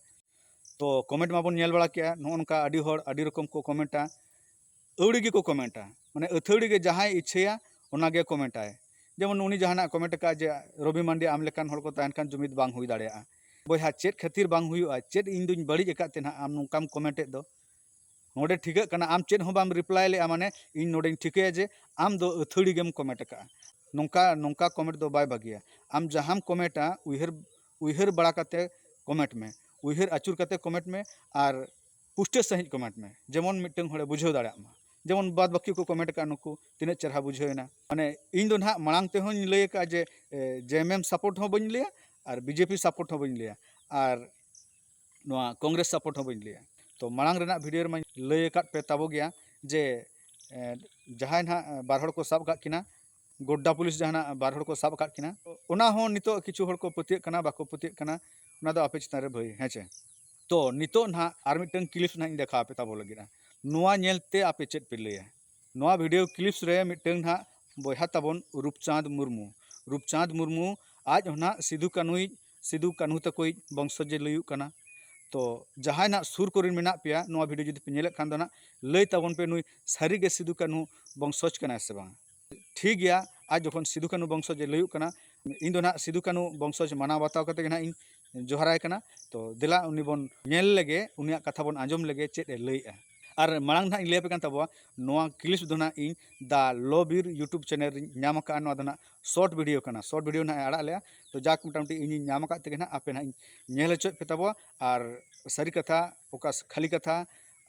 ᱛᱚ ᱠᱚᱢᱮᱱᱴ ᱢᱟᱵᱚᱱ ᱧᱮᱞ ᱵᱟᱲᱟ ᱠᱮᱜᱼᱟ, ᱱᱚᱜᱼᱚ ᱱᱚᱝᱠᱟ ᱟᱹᱰᱤ ᱦᱚᱲ ᱟᱹᱰᱤ ᱨᱚᱠᱚᱢ ᱠᱚ ᱠᱚᱢᱮᱱᱴᱟ, ᱟᱹᱣᱲᱤ ᱜᱮᱠᱚ ᱠᱚᱢᱮᱱᱴᱟ, ᱢᱟᱱᱮ ᱟᱹᱛᱷᱟᱹᱣᱲᱤ ᱜᱮ ᱡᱟᱦᱟᱸᱭ ᱤᱪᱪᱷᱟᱹᱭᱟ ᱚᱱᱟ ᱜᱮ ᱠᱚᱢᱮᱱᱴᱟᱭ᱾ ᱡᱮᱢᱚᱱ ᱩᱱᱤ ᱡᱟᱦᱟᱱᱟᱜ ᱠᱚᱢᱮᱱᱴ ᱟᱠᱟᱫ ᱡᱮ ᱨᱚᱵᱤ ᱢᱟᱱᱰᱤ ᱟᱢ ᱞᱮᱠᱟᱱ ᱦᱚᱲ ᱠᱚ ᱛᱟᱦᱮᱱ ᱠᱷᱟᱱ ᱡᱩᱢᱤᱫ ᱵᱟᱝ ᱦᱩᱭ ᱫᱟᱲᱮᱭᱟᱜᱼᱟ᱾ ᱵᱚᱭᱦᱟ, ᱪᱮᱫ ᱠᱷᱟᱹᱛᱤᱨ ᱵᱟᱝ ᱦᱩᱭᱩᱜᱼᱟ? ᱪᱮᱫ ᱤᱧ ᱫᱩᱧ ᱵᱟᱹᱲᱤᱡ ᱟᱠᱟᱫ ᱛᱮ ᱱᱟᱦᱟᱜ ᱟᱢ ᱱᱚᱝᱠᱟᱢ ᱠᱚᱢᱮᱱᱴ ᱮᱫ ᱫᱚ? ᱱᱚᱰᱮ ᱴᱷᱤᱠᱟᱹᱜ ᱠᱟᱱᱟ ᱟᱢ ᱪᱮᱫ ᱦᱚᱸ ᱵᱟᱢ ᱨᱤᱯᱞᱟᱭ ᱞᱮᱜᱼᱟ, ᱢᱟᱱᱮ ᱤᱧ ᱱᱚᱰᱮᱧ ᱴᱷᱤᱠᱟᱹᱭᱟ ᱡᱮ ᱟᱢ ᱫᱚ ᱟᱹᱛᱷᱟᱹᱲᱤ ᱜᱮᱢ ᱠᱚᱢᱮᱱᱴ ᱟᱠᱟᱫᱼᱟ᱾ ᱱᱚᱝᱠᱟ ᱱᱚᱝᱠᱟ ᱠᱚᱢᱮᱱᱴ ᱫᱚ ᱵᱟᱭ ᱵᱷᱟᱹᱜᱤᱭᱟ᱾ ᱟᱢ ᱡᱟᱦᱟᱸᱢ ᱠᱚᱢᱮᱱᱴᱟ ᱩᱭᱦᱟᱹᱨ ᱩᱭᱦᱟᱹᱨ ᱵᱟᱲᱟ ᱠᱟᱛᱮ ᱠᱚᱢᱮᱱᱴ ᱢᱮ, ᱩᱭᱦᱟᱹᱨ ᱟᱹᱪᱩᱨ ᱠᱟᱛᱮ ᱠᱚᱢᱮᱱᱴ ᱢᱮ, ᱟᱨ ᱯᱩᱥᱴᱟᱹ ᱥᱟᱺᱦᱤᱡ ᱠᱚᱢᱮᱱᱴ ᱢᱮ, ᱡᱮᱢᱚᱱ ᱢᱤᱫᱴᱟᱹᱝ ᱦᱚᱲᱮ ᱵᱩᱡᱷᱟᱹᱣ ᱫᱟᱲᱮᱭᱟᱜ ᱢᱟ᱾ ᱡᱮᱢᱚᱱ ᱵᱟᱫ ᱵᱟᱹᱠᱤ ᱠᱚ ᱠᱚᱢᱮᱱᱴ ᱟᱠᱟᱫ ᱱᱩᱠᱩ ᱛᱤᱱᱟᱹᱜ ᱪᱮᱦᱨᱟ ᱵᱩᱡᱷᱟᱹᱣ ᱮᱱᱟ᱾ ᱢᱟᱱᱮ ᱤᱧ ᱫᱚ ᱱᱟᱦᱟᱜ ᱢᱟᱲᱟᱝ ᱛᱮᱦᱚᱸᱧ ᱞᱟᱹᱭ ᱟᱠᱟᱫᱼᱟ ᱡᱮ ᱡᱮ ᱮᱢ ᱮᱢ ᱥᱟᱯᱳᱨᱴ ᱦᱚᱸ ᱵᱟᱹᱧ ᱞᱟᱹᱭᱟ ᱟᱨ ᱵᱤᱡᱮᱯᱤ ᱥᱟᱯᱳᱨᱴ ᱦᱚᱸ ᱵᱟᱹᱧ ᱞᱟᱹᱭᱟ ᱟᱨ ᱱᱚᱣᱟ ᱠᱚᱝᱜᱨᱮᱥ ᱥᱟᱯᱳᱨᱴ ᱦᱚᱸ ᱵᱟᱹᱧ ᱞᱟᱹᱭᱟ᱾ ᱛᱚ ᱢᱟᱲᱟᱝ ᱨᱮᱱᱟᱜ ᱵᱷᱤᱰᱤᱭᱳ ᱨᱮᱢᱟᱧ ᱞᱟᱹᱭ ᱟᱠᱟᱫ ᱯᱮ ᱛᱟᱵᱚ ᱜᱮᱭᱟ ᱡᱮ ᱡᱟᱦᱟᱸᱭ ᱱᱟᱦᱟᱜ ᱵᱟᱨ ᱦᱚᱲ ᱠᱚ ᱥᱟᱵ ᱟᱠᱟᱫ ᱠᱤᱱᱟ, ᱜᱳᱰᱰᱟ ᱯᱩᱞᱤᱥ ᱡᱟᱦᱟᱱᱟᱜ ᱵᱟᱨ ᱦᱚᱲ ᱠᱚ ᱥᱟᱵ ᱟᱠᱟᱫ ᱠᱤᱱᱟ, ᱚᱱᱟ ᱦᱚᱸ ᱱᱤᱛᱚᱜ ᱠᱤᱪᱷᱩ ᱦᱚᱲ ᱠᱚ ᱯᱟᱹᱛᱭᱟᱹᱜ ᱠᱟᱱᱟ, ᱵᱟᱠᱚ ᱯᱟᱹᱛᱭᱟᱹᱜ ᱠᱟᱱᱟ, ᱚᱱᱟ ᱫᱚ ᱟᱯᱮ ᱪᱮᱛᱟᱱ ᱨᱮ ᱵᱷᱟᱹᱭ, ᱦᱮᱸ ᱪᱮ? ᱛᱚ ᱱᱤᱛᱚᱜ ᱱᱟᱦᱟᱜ ᱟᱨ ᱢᱤᱫᱴᱟᱹᱝ ᱠᱞᱤᱯ ᱱᱟᱦᱟᱜ ᱤᱧ ᱫᱮᱠᱷᱟᱣ ᱟᱯᱮ ᱛᱟᱵᱚ ᱞᱟᱹᱜᱤᱫ᱾ ᱱᱚᱣᱟ ᱧᱮᱞ ᱛᱮ ᱟᱯᱮ ᱪᱮᱫ ᱯᱮ ᱞᱟᱹᱭᱟ? ᱱᱚᱣᱟ ᱵᱷᱤᱰᱤᱭᱳ ᱠᱞᱤᱯᱥ ᱨᱮ ᱢᱤᱫᱴᱟᱹᱝ ᱱᱟᱦᱟᱜ ᱵᱚᱭᱦᱟ ᱛᱟᱵᱚᱱ ᱨᱩᱯᱪᱟᱸᱫᱽ ᱢᱩᱨᱢᱩ, ᱨᱩᱯᱪᱟᱸᱫᱽ ᱢᱩᱨᱢᱩ ᱟᱡ ᱦᱚᱸ ᱱᱟᱦᱟᱜ ᱥᱤᱫᱩ ᱠᱟᱹᱱᱩᱭᱤᱡ, ᱥᱤᱫᱩ ᱠᱟᱹᱱᱦᱩ ᱛᱟᱠᱚᱭᱤᱡ ᱵᱚᱝᱥᱚᱡᱽ ᱮ ᱞᱟᱹᱭᱩᱜ ᱠᱟᱱᱟ᱾ ᱛᱚ ᱡᱟᱦᱟᱸᱭ ᱱᱟᱦᱟᱜ ᱥᱩᱨ ᱠᱚᱨᱮᱱ ᱢᱮᱱᱟᱜ ᱯᱮᱭᱟ, ᱱᱚᱣᱟ ᱵᱷᱤᱰᱤᱭᱳ ᱡᱩᱫᱤ ᱯᱮ ᱧᱮᱞᱮᱫ ᱠᱷᱟᱱ ᱫᱚ ᱱᱟᱦᱟᱜ ᱞᱟᱹᱭ ᱛᱟᱵᱚᱱ ᱯᱮ, ᱱᱩᱭ ᱥᱟᱹᱨᱤᱜᱮ ᱥᱤᱫᱩ ᱠᱟᱹᱱᱦᱩ ᱵᱚᱝᱥᱚᱡᱽ ᱠᱟᱱᱟᱭ ᱥᱮ ᱵᱟᱝ? ᱴᱷᱤᱠ ᱜᱮᱭᱟ, ᱟᱡ ᱡᱚᱠᱷᱚᱱ ᱥᱤᱫᱩ ᱠᱟᱹᱱᱦᱩ ᱵᱚᱝᱥᱚᱡᱽ ᱮ ᱞᱟᱹᱭᱩᱜ ᱠᱟᱱᱟ, ᱤᱧ ᱫᱚ ᱱᱟᱦᱟᱜ ᱥᱤᱫᱩ ᱠᱟᱹᱱᱦᱩ ᱵᱚᱝᱥᱚᱡᱽ ᱢᱟᱱᱟᱣ ᱵᱟᱛᱟᱣ ᱠᱟᱛᱮ ᱜᱮ ᱱᱟᱦᱟᱜ ᱤᱧ ᱡᱚᱦᱟᱨᱟᱭ ᱠᱟᱱᱟ᱾ ᱛᱚ ᱫᱮᱞᱟ ᱩᱱᱤ ᱵᱚᱱ ᱧᱮᱞ ᱞᱮᱜᱮ, ᱩᱱᱤᱭᱟᱜ ᱠᱟᱛᱷᱟ ᱵᱚᱱ ᱟᱸᱡᱚᱢ ᱞᱮᱜᱮ ᱪᱮᱫ ᱮ ᱞᱟᱹᱭᱮᱜᱼᱟ᱾ ᱟᱨ ᱢᱟᱲᱟᱝ ᱱᱟᱦᱟᱜ ᱤᱧ ᱞᱟᱹᱭ ᱟᱯᱮ ᱠᱟᱱ ᱛᱟᱵᱚᱣᱟ, ᱱᱚᱣᱟ ᱠᱞᱤᱯ ᱫᱚ ᱱᱟᱦᱟᱜ ᱤᱧ ᱫᱟ ᱞᱚ ᱵᱤᱨ YouTube ᱪᱮᱱᱮᱞ ᱨᱤᱧ ᱧᱟᱢ ᱟᱠᱟᱫᱼᱟ᱾ ᱱᱚᱣᱟ ᱫᱚ ᱱᱟᱦᱟᱜ ᱥᱚᱨᱴ ᱵᱷᱤᱰᱤᱭᱳ ᱠᱟᱱᱟ, ᱥᱚᱨᱴ ᱵᱷᱤᱰᱤᱭᱳ ᱱᱟᱦᱟᱜ ᱮ ᱟᱲᱟᱜ ᱞᱮᱜᱼᱟ᱾ ᱛᱚ ᱡᱟᱠ, ᱢᱚᱴᱟᱢᱩᱴᱤ ᱤᱧᱤᱧ ᱧᱟᱢ ᱟᱠᱟᱫ ᱛᱮᱜᱮ ᱱᱟᱦᱟᱜ ᱟᱯᱮ ᱱᱟᱦᱟᱜ ᱤᱧ ᱧᱮᱞ ᱦᱚᱪᱚᱭᱮᱫ ᱯᱮ ᱛᱟᱵᱚᱣᱟ᱾ ᱟᱨ ᱥᱟᱹᱨᱤ ᱠᱟᱛᱷᱟ ᱚᱠᱟ ᱠᱷᱟᱹᱞᱤ ᱠᱟᱛᱷᱟ,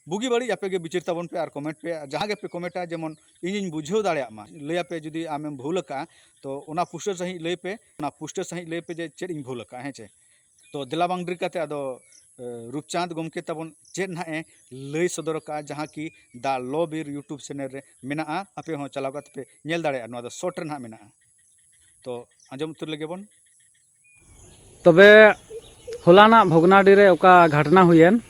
ᱵᱩᱜᱤ ᱵᱟᱹᱲᱤᱡ ᱟᱯᱮ ᱜᱮ ᱵᱤᱪᱟᱹᱨ ᱛᱟᱵᱚᱱ ᱯᱮ ᱟᱨ ᱠᱚᱢᱮᱱᱴ ᱯᱮ᱾ ᱟᱨ ᱡᱟᱦᱟᱸ ᱜᱮᱯᱮ ᱠᱚᱢᱮᱱᱴᱟ, ᱡᱮᱢᱚᱱ ᱤᱧᱤᱧ ᱵᱩᱡᱷᱟᱹᱣ ᱫᱟᱲᱮᱭᱟᱜ ᱢᱟ, ᱞᱟᱹᱭ ᱟᱯᱮ ᱡᱩᱫᱤ ᱟᱢᱮᱢ ᱵᱷᱩᱞ ᱟᱠᱟᱫᱼᱟ, ᱛᱚ ᱚᱱᱟ ᱯᱩᱥᱴᱟᱹᱣ ᱥᱟᱺᱦᱤᱡ ᱞᱟᱹᱭ ᱯᱮ, ᱚᱱᱟ ᱯᱩᱥᱴᱟᱹᱣ ᱥᱟᱺᱦᱤᱡ ᱞᱟᱹᱭ ᱯᱮ ᱡᱮ ᱪᱮᱫ ᱤᱧ ᱵᱷᱩᱞ ᱟᱠᱟᱫᱼᱟ, ᱦᱮᱸ ᱪᱮ? ᱛᱚ ᱫᱮᱞᱟ ᱵᱟᱝ ᱰᱮᱨᱤ ᱠᱟᱛᱮ ᱟᱫᱚ, ᱮ, ᱨᱩᱯᱪᱟᱸᱫᱽ ᱜᱚᱢᱠᱮ ᱛᱟᱵᱚᱱ ᱪᱮᱫ ᱱᱟᱦᱟᱜ ᱮ ᱞᱟᱹᱭ ᱥᱚᱫᱚᱨ ᱟᱠᱟᱫᱼᱟ, ᱡᱟᱦᱟᱸ ᱠᱤ ᱫᱟ ᱞᱚ ᱵᱤᱨ YouTube ᱪᱮᱱᱮᱞ ᱨᱮ ᱢᱮᱱᱟᱜᱼᱟ, ᱟᱯᱮ ᱦᱚᱸ ᱪᱟᱞᱟᱣ ᱠᱟᱛᱮ ᱯᱮ ᱧᱮᱞ ᱫᱟᱲᱮᱭᱟᱜᱼᱟ, ᱱᱚᱣᱟ ᱫᱚ ᱥᱚᱨᱴ ᱨᱮ ᱱᱟᱦᱟᱜ ᱢᱮᱱᱟᱜᱼᱟ᱾ ᱛᱚ ᱟᱸᱡᱚᱢ ᱩᱛᱟᱹᱨ ᱞᱮᱜᱮ ᱵᱚᱱ᱾ ᱛᱚᱵᱮ ᱦᱚᱞᱟᱱᱟᱜ ᱵᱷᱚᱜᱽᱱᱟᱰᱤ ᱨᱮ ᱚᱠᱟ ᱜᱷᱟᱴᱱᱟ ᱦᱩᱭᱮᱱ,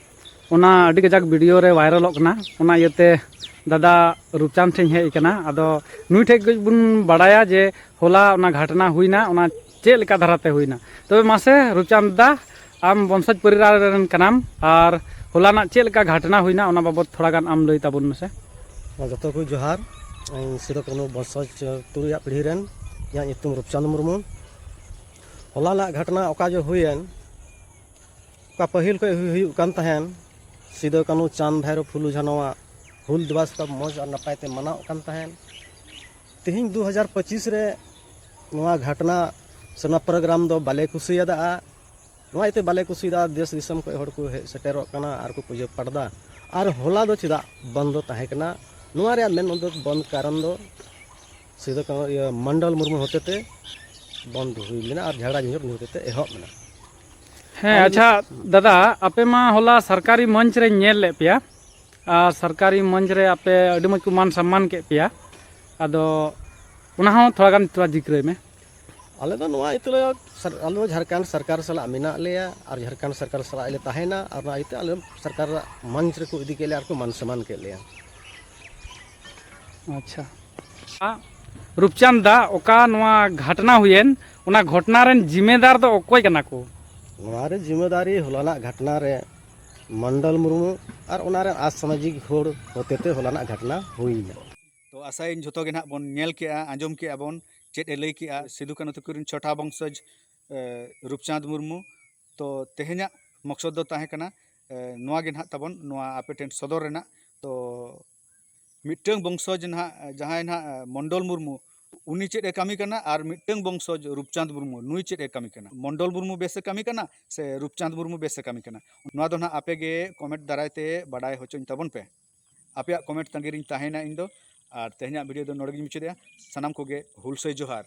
ᱚᱱᱟ ᱟᱹᱰᱤ ᱠᱟᱡᱟᱠ ᱵᱷᱤᱰᱤᱭᱳ ᱨᱮ ᱵᱷᱟᱭᱨᱟᱞᱚᱜ ᱠᱟᱱᱟ᱾ ᱚᱱᱟ ᱤᱭᱟᱹᱛᱮ ᱫᱟᱫᱟ ᱨᱩᱯᱪᱟᱸᱫᱽ ᱴᱷᱮᱱ ᱦᱮᱡ ᱟᱠᱟᱱᱟ᱾ ᱟᱫᱚ ᱱᱩᱭ ᱴᱷᱮᱱ ᱠᱷᱚᱱ ᱵᱚᱱ ᱵᱟᱲᱟᱭᱟ ᱡᱮ ᱦᱚᱞᱟ ᱚᱱᱟ ᱜᱷᱟᱴᱱᱟ ᱦᱩᱭᱱᱟ, ᱚᱱᱟ ᱪᱮᱫ ᱞᱮᱠᱟ ᱫᱷᱟᱨᱟᱛᱮ ᱦᱩᱭᱱᱟ᱾ ᱛᱚᱵᱮ ᱢᱟᱥᱮ ᱨᱩᱯᱪᱟᱸᱫᱽ ᱫᱟ, ᱟᱢ ᱵᱚᱝᱥᱚᱡᱽ ᱯᱚᱨᱤᱵᱟᱨ ᱨᱮᱱ ᱠᱟᱱᱟᱢ, ᱟᱨ ᱦᱚᱞᱟᱱᱟᱜ ᱪᱮᱫ ᱞᱮᱠᱟ ᱜᱷᱟᱴᱱᱟ ᱦᱩᱭᱱᱟ, ᱚᱱᱟ ᱵᱟᱵᱚᱫ ᱛᱷᱚᱲᱟ ᱜᱟᱱ ᱟᱢ ᱞᱟᱹᱭ ᱛᱟᱵᱚᱱ ᱢᱮᱥᱮ᱾ ᱡᱚᱛᱚ ᱠᱚ ᱡᱚᱦᱟᱨ᱾ ᱤᱧ ᱥᱤᱫᱩ ᱠᱟᱹᱱᱦᱩ ᱵᱚᱝᱥᱚᱡᱽ ᱛᱩᱨᱩᱭᱟᱜ ᱯᱤᱲᱦᱤ ᱨᱮᱱ ᱤᱧᱟᱹᱜ ᱧᱩᱛᱩᱢ ᱨᱩᱯᱪᱟᱸᱫᱽ ᱢᱩᱨᱢᱩ᱾ ᱦᱚᱞᱟᱱᱟᱜ ᱜᱷᱚᱴᱚᱱᱟ ᱚᱠᱟ ᱡᱮ ᱦᱩᱭᱮᱱ, ᱚᱠᱟ ᱯᱟᱹᱦᱤᱞ ᱠᱷᱚᱱ ᱦᱩᱭ ᱦᱩᱭᱩᱜ ᱠᱟᱱ ᱛᱟᱦᱮᱱ, ᱥᱤᱫᱩ ᱠᱟᱹᱱᱦᱩ ᱪᱟᱸᱫᱽ ᱵᱷᱟᱭᱨᱳ ᱯᱷᱩᱞᱩ ᱡᱷᱟᱱᱚᱣᱟᱜ ᱦᱩᱞ ᱫᱤᱵᱚᱥ ᱠᱚ ᱢᱚᱡᱽ ᱟᱨ ᱱᱟᱯᱟᱭ ᱛᱮ ᱢᱟᱱᱟᱣ ᱠᱟᱱ ᱛᱟᱦᱮᱱ᱾ ᱛᱮᱦᱮᱧ ᱫᱩ ᱦᱟᱡᱟᱨ ᱯᱚᱸᱪᱤᱥ ᱨᱮ ᱱᱚᱣᱟ ᱜᱷᱚᱴᱚᱱᱟ ᱥᱮ ᱱᱚᱣᱟ ᱯᱨᱳᱜᱨᱟᱢ ᱫᱚ ᱵᱟᱞᱮ ᱠᱩᱥᱤᱭᱟᱫᱟ᱾ ᱱᱚᱣᱟ ᱤᱭᱟᱹᱛᱮ ᱵᱟᱞᱮ ᱠᱩᱥᱤᱭᱟᱫᱟ, ᱫᱮᱥ ᱫᱤᱥᱚᱢ ᱠᱷᱚᱱ ᱦᱚᱲ ᱠᱚ ᱦᱮᱡ ᱥᱮᱴᱮᱨᱚᱜ ᱠᱟᱱᱟ ᱟᱨ ᱠᱚ ᱯᱩᱡᱟᱹ ᱯᱟᱴ ᱫᱟ᱾ ᱟᱨ ᱦᱚᱞᱟ ᱫᱚ ᱪᱮᱫᱟᱜ ᱵᱚᱱᱫᱚ ᱛᱟᱦᱮᱸ ᱠᱟᱱᱟ? ᱱᱚᱣᱟ ᱨᱮᱭᱟᱜ ᱢᱮᱱ ᱩᱫᱽᱫᱮᱥ ᱵᱚᱱᱫ ᱠᱟᱨᱚᱱ ᱫᱚ ᱥᱤᱫᱩ ᱠᱟᱹᱱᱦᱩ, ᱤᱭᱟᱹ, ᱢᱚᱱᱰᱚᱞ ᱢᱩᱨᱢᱩ ᱦᱚᱛᱮᱛᱮ ᱵᱚᱱᱫ ᱦᱩᱭ ᱞᱮᱱᱟ ᱟᱨ ᱡᱷᱟᱜᱽᱲᱟ ᱡᱷᱟᱧᱡᱚᱴ ᱩᱱᱤ ᱦᱚᱛᱮᱛᱮ ᱮᱦᱚᱵ ᱮᱱᱟ᱾ ᱦᱮᱸ, ᱟᱞᱮ ᱟᱪᱪᱷᱟ ᱫᱟᱫᱟ, ᱟᱯᱮ ᱢᱟ ᱦᱚᱞᱟ ᱥᱚᱨᱠᱟᱨᱤ ᱢᱚᱧᱪ ᱨᱮᱧ ᱧᱮᱞ ᱞᱮᱫ ᱯᱮᱭᱟ, ᱟᱨ ᱥᱚᱨᱠᱟᱨᱤ ᱢᱚᱧᱪ ᱨᱮ ᱟᱯᱮ ᱟᱹᱰᱤ ᱢᱚᱡᱽ ᱠᱚ ᱢᱟᱱ ᱥᱚᱱᱢᱟᱱ ᱠᱮᱫ ᱯᱮᱭᱟ᱾ ᱟᱫᱚ ᱚᱱᱟ ᱦᱚᱸ ᱛᱷᱚᱲᱟ ᱜᱟᱱ ᱛᱷᱚᱲᱟ ᱡᱤᱠᱨᱟᱹᱭ ᱢᱮ᱾ ᱟᱞᱮ ᱫᱚ ᱱᱚᱣᱟ ᱤᱭᱟᱹᱛᱮ ᱞᱮ ᱥᱟᱨ-, ᱟᱞᱮ ᱫᱚ ᱡᱷᱟᱲᱠᱷᱚᱸᱰ ᱥᱚᱨᱠᱟᱨ ᱥᱟᱞᱟᱜ ᱢᱮᱱᱟᱜ ᱞᱮᱭᱟ ᱟᱨ ᱡᱷᱟᱲᱠᱷᱚᱸᱰ ᱥᱚᱨᱠᱟᱨ ᱥᱟᱞᱟᱜ ᱞᱮ ᱛᱟᱦᱮᱱᱟ, ᱟᱨ ᱚᱱᱟ ᱤᱭᱟᱹᱛᱮ ᱟᱞᱮ ᱥᱚᱨᱠᱟᱨ ᱢᱚᱧᱪ ᱨᱮᱠᱚ ᱤᱫᱤ ᱠᱮᱫ ᱞᱮᱭᱟ ᱟᱨ ᱠᱚ ᱢᱟᱱ ᱥᱚᱱᱢᱟᱱ ᱠᱮᱫ ᱞᱮᱭᱟ᱾ ᱟᱪᱪᱷᱟ᱾ ᱟ, ᱨᱩᱯᱪᱟᱸᱫᱽ ᱫᱟ, ᱚᱠᱟ ᱱᱚᱣᱟ ᱜᱷᱟᱴᱱᱟ ᱦᱩᱭᱮᱱ, ᱚᱱᱟ ᱜᱷᱚᱴᱱᱟ ᱨᱮᱱ ᱡᱤᱢᱮᱫᱟᱨ ᱫᱚ ᱚᱠᱚᱭ ᱠᱟᱱᱟ ᱠᱚ? ᱱᱚᱣᱟ ᱨᱮ ᱡᱤᱢᱮᱫᱟᱨᱤ ᱦᱚᱞᱟᱱᱟᱜ ᱜᱷᱟᱴᱱᱟ ᱨᱮ ᱢᱚᱱᱰᱚᱞ ᱢᱩᱨᱢᱩ ᱟᱨ ᱚᱱᱟ ᱨᱮᱱ ᱟᱥᱟᱢᱟᱡᱤᱠ ᱦᱚᱲ ᱦᱚᱛᱮᱛᱮ ᱦᱚᱞᱟᱱᱟᱜ ᱜᱷᱟᱴᱱᱟ ᱦᱩᱭᱱᱟ᱾ ᱛᱚ ᱟᱥᱟᱭᱟᱹᱧ ᱡᱷᱚᱛᱚ ᱜᱮ ᱱᱟᱦᱟᱜ ᱵᱚᱱ ᱧᱮᱞ ᱠᱮᱜᱼᱟ, ᱟᱸᱡᱚᱢ ᱠᱮᱜᱼᱟ ᱵᱚᱱ ᱪᱮᱫ ᱮ ᱞᱟᱹᱭ ᱠᱮᱜᱼᱟ ᱥᱤᱫᱩ ᱠᱟᱹᱱᱦᱩ ᱛᱟᱹᱠᱤᱱ ᱨᱮᱱ ᱪᱷᱚᱴᱟ ᱵᱚᱝᱥᱚᱡᱽ, ᱮ, ᱨᱩᱯᱪᱟᱸᱫᱽ ᱢᱩᱨᱢᱩ᱾ ᱛᱚ ᱛᱮᱦᱮᱧᱟᱜ ᱢᱚᱠᱥᱚᱫ ᱫᱚ ᱛᱟᱦᱮᱸ ᱠᱟᱱᱟ, ᱮ, ᱱᱚᱣᱟ ᱜᱮ ᱱᱟᱦᱟᱜ ᱛᱟᱵᱚᱱ ᱱᱚᱣᱟ ᱟᱯᱮ ᱴᱷᱮᱱ ᱥᱚᱫᱚᱨ ᱨᱮᱱᱟᱜ᱾ ᱛᱚ ᱢᱤᱫᱴᱟᱝ ᱵᱚᱝᱥᱚᱡᱽ ᱱᱟᱦᱟᱜ ᱡᱟᱦᱟᱸᱭ ᱱᱟᱦᱟᱜ, ᱮ, ᱢᱚᱱᱰᱚᱞ ᱢᱩᱨᱢᱩ, ᱩᱱᱤ ᱪᱮᱫ ᱮ ᱠᱟᱹᱢᱤ ᱠᱟᱱᱟ ᱟᱨ ᱢᱤᱫᱴᱟᱝ ᱵᱚᱝᱥᱚᱡᱽ ᱨᱩᱯᱪᱟᱸᱫᱽ ᱢᱩᱨᱢᱩ, ᱱᱩᱭ ᱪᱮᱫ ᱮ ᱠᱟᱹᱢᱤ ᱠᱟᱱᱟ? ᱢᱚᱱᱰᱚᱞ ᱢᱩᱨᱢᱩ ᱵᱮᱥ ᱮ ᱠᱟᱹᱢᱤ ᱠᱟᱱᱟ ᱥᱮ ᱨᱩᱯᱪᱟᱸᱫᱽ ᱢᱩᱨᱢᱩ ᱵᱮᱥ ᱮ ᱠᱟᱹᱢᱤ ᱠᱟᱱᱟ? ᱱᱚᱣᱟ ᱫᱚ ᱱᱟᱦᱟᱜ ᱟᱯᱮ ᱜᱮ ᱠᱚᱢᱮᱱᱴ ᱫᱟᱨᱟᱭ ᱛᱮ ᱵᱟᱰᱟᱭ ᱦᱚᱪᱚᱧ ᱛᱟᱵᱚᱱ ᱯᱮ᱾ ᱟᱯᱮᱭᱟᱜ ᱠᱚᱢᱮᱱᱴ ᱛᱟᱺᱜᱤ ᱨᱤᱧ ᱛᱟᱦᱮᱸᱭᱮᱱᱟ ᱤᱧ ᱫᱚ᱾ ᱟᱨ ᱛᱮᱦᱮᱧᱟᱜ ᱵᱷᱤᱰᱤᱭᱳ ᱫᱚ ᱱᱚᱰᱮ ᱜᱤᱧ ᱢᱩᱪᱟᱹᱫᱮᱜᱼᱟ᱾ ᱥᱟᱱᱟᱢ ᱠᱚᱜᱮ ᱦᱩᱞᱥᱟᱹᱭ ᱡᱚᱦᱟᱨ᱾